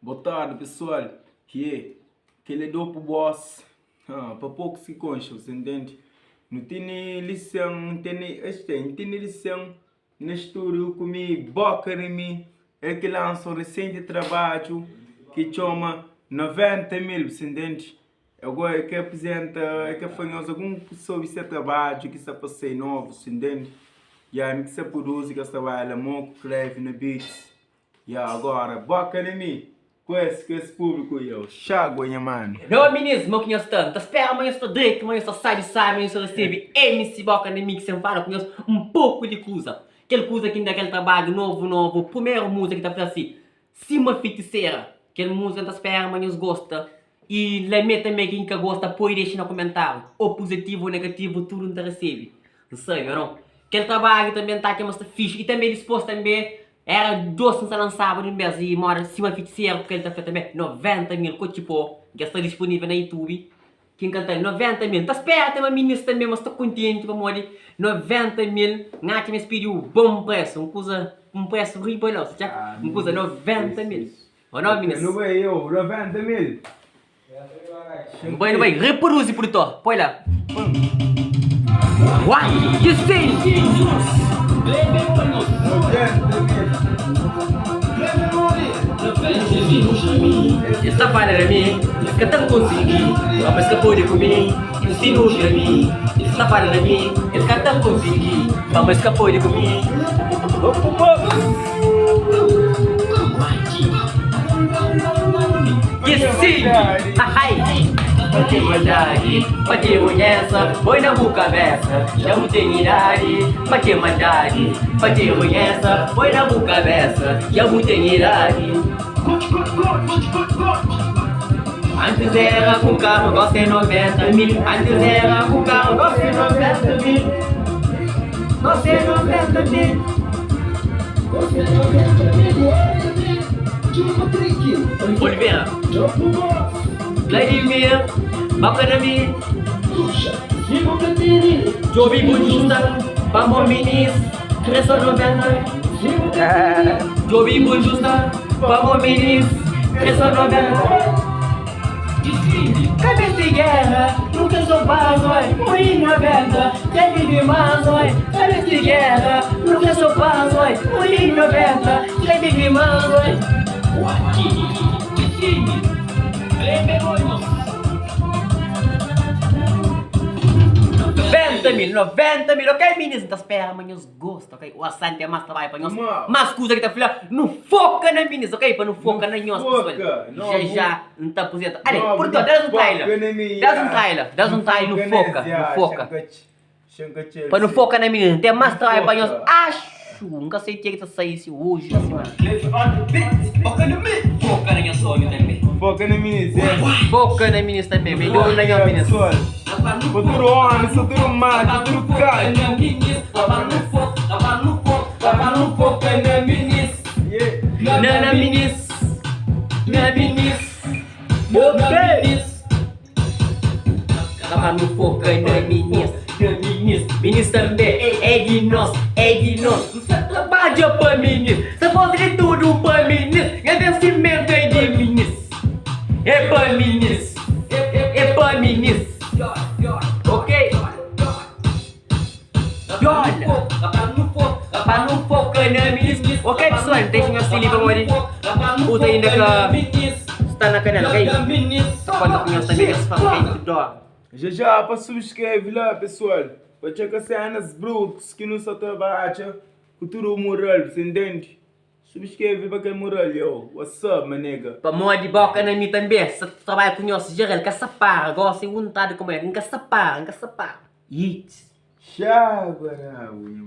Boa tarde pessoal, yeah, kel é dopu boss, ah, pa poucos ki konxe, você entende? Nu tene lisen, nu tene, es ten, nu tene lisen na estúdio ku mi, boka na mi, el ki lansa un recente trabadju ki txoma 90 mil, você entende? Agora el ke apresenta, el ke fla nhos algun sobri se trabadju ki sta pa sai novu, você entende? Yeah, mi ki sta produzi kes trabadju la, mo ku Clevy na beats. Ya agora boka na mi ku es ku es publiku yo xagua nha mano. No minis mo ki nhos sta nta spera ma nhos sta dretu ma nhos sta sabi sabi ma nhos sta resebe MC boka na mi ki sen fala ku nhos un poku di kuza kel kuza ki nda kel trabadju novu novu primeru muza ki ta fla si sima fitisera kel muza nta spera ma nhos gosta i lame tanbe kin ka gosta poi dexa na kumentariu o puzitivu o negativu tudu nta resebe nsabi o no kel trabadju tanbe nta atxa ma sta fixi i tanbe dispos tanbe Era dos n sa lansaba di un bes y moda sima fitiseru ku kel ta fla tanbe 90 mil kotxi po dja sta dispunivel na youtube ki n kanta-l 90 mil n ta spera tema minis tanbe ma sta kontenti pamodi 90 mil n atxa ma es pidi un bon presu un kuza un presu riba la oseja un kuza 90 mil o no minis. Nu bai yo 90 mil. Nu bai, nu bai, reproduzi produtor, poi la. Uai, que sim! Es ta fala di mi, es ka ta konsigi, ma es ka pode ku mi, si nu di mi. Es ta fala di mi, es ka ta konsigi, ma es ka pode ku mi. Pa ki maldadi, pa ki runhesa Poi na bu kabesa, dja bu ten idadi Pa ki maldadi, pa ki runhesa Poi na bu kabesa, dja bu ten idadi Antis era ku karu, gosi é 90 mil Antis era ku karu, gosi é 90 mil Gosi é 90 mil. Olivera, Vladimir, Bakanami, Djobi bu justa pa mo minis Kre so 90 Djobi bu justa pa mo minis Kre so 90 Ka meste guerra, nu kre so paz, oi Ui 90, kre vive más, oi Ka meste guerra, nu kre so paz, oi Ui 90, kre vive más, oi 90 mil, 90 mil, ok minis, N ta spera ma nhos gosta, ok O asante é más trabadju pa nhos, más kuza ki ta fla nu foka na minis, ok Pa nu foka na nhos pessoal, já já N ta aprizenta. Ale, produtor, da-s un trailer. Da-s un trailer, da-s un trailer, nu foka, nu foka. Pa nu foka na mininu. Ten más trailer pa nhos. Axu, N ka sei ke ki ta sai si oji na simana. Foka na nha sonhu tanbe. Foka na minis, é. Foka na minis tanbe. Midjor na nhos minis. Pessoal, pa tudu omi, pa tudu matxu, tudu katxu. Yeah. Na na minis. Na minis, na minis Kaba nu foka na minis, na minis Minis tanbe é di nos, é di nos Nu sa trabadja pa minis, sa faze di tudu pa minis Nha vensimentu é di minis, é pa minis, é pa minis Ok. Yola Pa nu foka na minis Ok pessoal, deixa nhos fili pamodi Usa inda ka sta na kanal ok Ta konta ku nhos tanbe kes fã ok Tudo. Já já pa subscreve la pessoal pa txeka cenas brutos ki nu sa ta batxa ku tudo mural bu sa intende subscreve pa kel mural yo what's up my nigga. Pamodi boka na mi tanbe sa trabadja ku nhos geral ka sa para gosi un tardi ku manha nka sa para nka sa para. Xagua na agu nha.